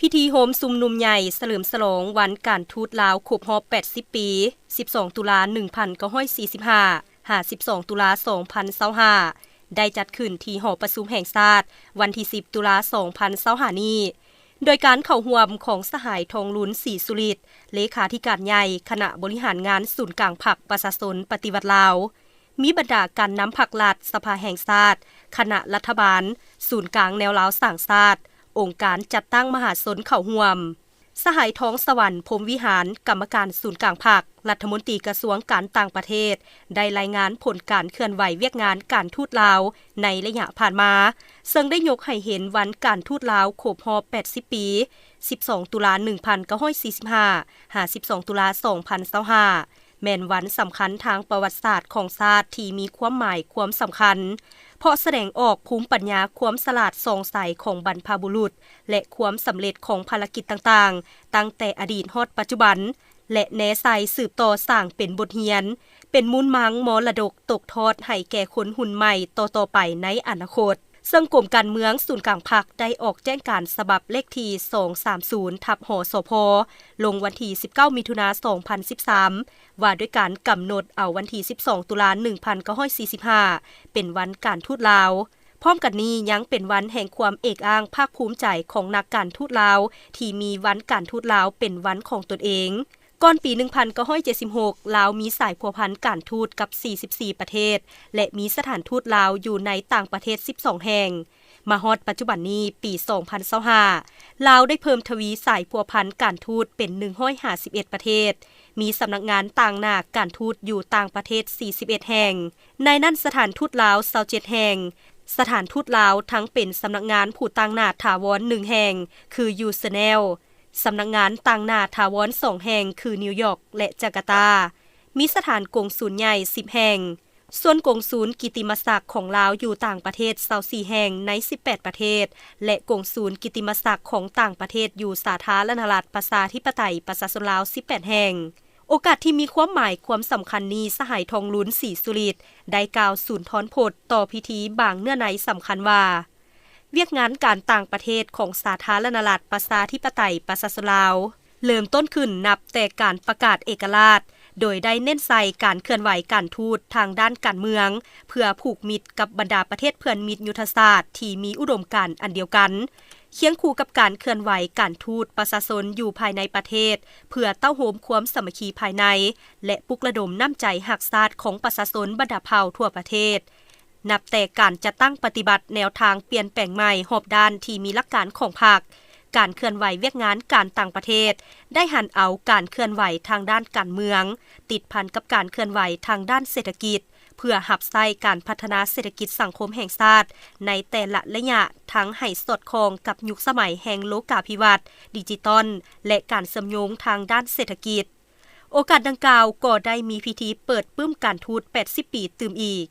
ພິທີໂຮມຊຸມນຸມໃຫຍ່ສະເຫຼີມສະຫຼອງວັນການທູດລາວຄົບຮອບແປດສິບປີ ສິບສອງ ຕຸລາ ໜຶ່ງພັນເກົ້າຮ້ອຍສີ່ສິບຫ້າ ຫາ ສິບສອງ ຕຸລາ ສອງພັນຊາວຫ້າ ໄດ້ຈັດຂຶ້ນທີ່ຫໍປະຊຸມແຫ່ງຊາດ ວັນທີສິບ ຕຸລາ ສອງພັນຊາວຫ້ານີ້ ໂດຍການເຂົ້າຮ່ວມຂອງສະຫາຍ ທອງລຸນ ສີສຸລິດ ເລຂາທິການໃຫຍ່ຄະນະບໍລິຫານງານສູນກາງພັກປະຊາຊົນປະຕິວັດລາວ, ມີບັນດາການນຳພັກລັດ, ສະພາແຫ່ງຊາດ, ຄະນະລັດຖະບານ, ສູນກາງແນວລາວສ້າງຊາດ, ອົງການຈັດຕັ້ງມະຫາຊົນເຂົ້າຮ່ວມ. ສະຫາຍ ທອງສະຫວັນ ພົມວິຫານ ກຳມະການສູນກາງພັກ, ລັດຖະມົນຕີກະຊວງການຕ່າງປະເທດ ໄດ້ລາຍງານຜົນການເຄື່ອນໄຫວວຽກງານການທູດລາວໃນໄລຍະຜ່ານມາ, ເຊິ່ງໄດ້ຍົກໃຫ້ເຫັນວັນການທູດລາວຄົບຮອບແປດສິບປີ ສິບສອງ ຕຸລາ ໜຶ່ງພັນເກົ້າຮ້ອຍສີ່ສິບຫ້າ ຫາ ສິບສອງ ຕຸລາ ສອງພັນຊາວຫ້າ ແມ່ນວັນສຳຄັນທາງປະຫວັດສາດຂອງຊາດທີ່ມີຄວາມໝາຍຄວາມສຳຄັນ ເພາະສະແດງອອກພູມປັນຍາຄວາມສະຫຼາດສ່ອງໃສຂອງບັນພະບຸລຸດ ແລະ ຄວາມສຳເລັດຂອງພາລະກິດຕ່າງໆ ຕັ້ງແຕ່ອະດີດຮອດປັດຈຸບັນ ແລະ ແນໃສ່ສືບຕໍ່ສ້າງເປັນບົດຮຽນ, ເປັນມູນມັງມໍລະດົກຕົກທອດໃຫ້ແກ່ຄົນຮຸ່ນໃໝ່ຕໍ່ໆໄປໃນອະນາຄົດ. ເຊິ່ງກົມການເມືອງສູນກາງພັກໄດ້ອອກແຈ້ງການສະບັບເລກທີສອງສາມສູນ ທັບ ຫສພ ລົງວັນທີສິບເກົ້າ ມິຖຸນາ ສອງພັນສິບສາມ ວ່າດ້ວຍການກຳນົດເອົາວັນທີສິບສອງ ຕຸລາ ໜຶ່ງພັນເກົ້າຮ້ອຍສີ່ສິບຫ້າ ເປັນວັນການທູດລາວ. ພ້ອມກັນນີ້ຍັງເປັນວັນແຫ່ງຄວາມເອກອ້າງພາກພູມໃຈຂອງນັກການທູດລາວ ທີ່ມີວັນການທູດລາວເປັນວັນຂອງຕົນເອງ. ກ່ອນປີໜຶ່ງພັນເກົ້າຮ້ອຍເຈັດສິບຫົກ ລາວມີສາຍພົວພັນການທູດກັບສີ່ສິບສີ່ປະເທດ ແລະ ມີສະຖານທູດລາວຢູ່ໃນຕ່າງປະເທດສິບສອງແຫ່ງ. ມາຮອດປັດຈຸບັນນີ້ ປີສອງພັນຊາວຫ້າ ລາວໄດ້ເພີ່ມທະວີສາຍພົວພັນການທູດເປັນໜຶ່ງຮ້ອຍຫ້າສິບເອັດປະເທດ, ມີສຳນັກງານຕາງໜ້າການທູດຢູ່ຕ່າງປະເທດສີ່ສິບເອັດແຫ່ງ, ໃນນັ້ນສະຖານທູດລາວຊາວເຈັດແຫ່ງ, ສະຖານທູດລາວທັງເປັນສຳນັກງານຜູ້ຕາງໜ້າຖາວອນໜຶ່ງແຫ່ງ ຄືຢູ່ເຊີແນວ, ສຳນັກງານຕາງໜ້າຖາວອນສອງແຫ່ງ ຄືນິວຢອກ ແລະ ຈາກາຕາ, ມີສະຖານກົງສູນໃຫຍ່ສິບແຫ່ງ. ສ່ວນກົງສູນກິດຕິມະສັກຂອງລາວຢູ່ຕ່າງປະເທດຊາວສີ່ແຫ່ງໃນສິບແປດປະເທດ ແລະ ກົງສູນກິດຕິມະສັກຂອງຕ່າງປະເທດຢູ່ສາທາລະນະລັດປະຊາທິປະໄຕປະຊາຊົນລາວສິບແປດແຫ່ງ. ໂອກາດທີ່ມີຄວາມໝາຍຄວາມສຳຄັນນີ້ ສະຫາຍ ທອງລຸນ ສີສຸລິດ ໄດ້ກ່າວສຸນທອນພົດຕໍ່ພິທີບາງເນື້ອໃນສຳຄັນວ່າ ວຽກງານການຕ່າງປະເທດຂອງສາທາລະນະລັດປະຊາທິປະໄຕປະຊາຊົນລາວ ເລີ່ມຕົ້ນຂຶ້ນນັບແຕ່ການປະກາດເອກະລາດ, ໂດຍໄດ້ເນັ້ນໃສ່ການເຄື່ອນໄຫວການທູດທາງດ້ານການເມືອງ ເພື່ອຜູກມິດກັບບັນດາປະເທດເພື່ອນມິດຍຸດທະສາດທີ່ມີອຸດົມການອັນດຽວກັນ, ຄຽງຄູ່ກັບການເຄື່ອນໄຫວການທູດປະຊາຊົນຢູ່ພາຍໃນປະເທດ ເພື່ອເຕົ້າໂຮມຄວາມສາມັກຄີພາຍໃນ ແລະ ປຸກລະດົມນ້ຳໃຈຮັກຊາດຂອງປະຊາຊົນບັນດາເຜົ່າທົ່ວປະເທດ. ນັບແຕ່ການຈັດຕັ້ງປະຕິບັດແນວທາງປ່ຽນແປງໃໝ່ຮອບດ້ານທີ່ມີຫຼັກການຂອງພັກ, ການເຄື່ອນໄຫວວຽກງານການຕ່າງປະເທດ ໄດ້ຫັນເອົາການເຄື່ອນໄຫວທາງດ້ານການເມືອງ ຕິດພັນກັບການເຄື່ອນໄຫວທາງດ້ານເສດຖະກິດ ເພື່ອຮັບໃຊ້ການພັດທະນາເສດຖະກິດສັງຄົມແຫ່ງຊາດໃນແຕ່ລະໄລຍະ, ທັງໃຫ້ສອດຄ່ອງກັບຍຸກສະໄໝແຫ່ງໂລກາພິວັດ, ດິຈິຕອນ ແລະ ການເຊື່ອມໂຍງທາງດ້ານເສດຖະກິດ. ໂອກາດດັ່ງກ່າວກໍໄດ້ມີພິທີເປີດປຶ້ມການທູດແປດສິບປີຕື່ມອີກ.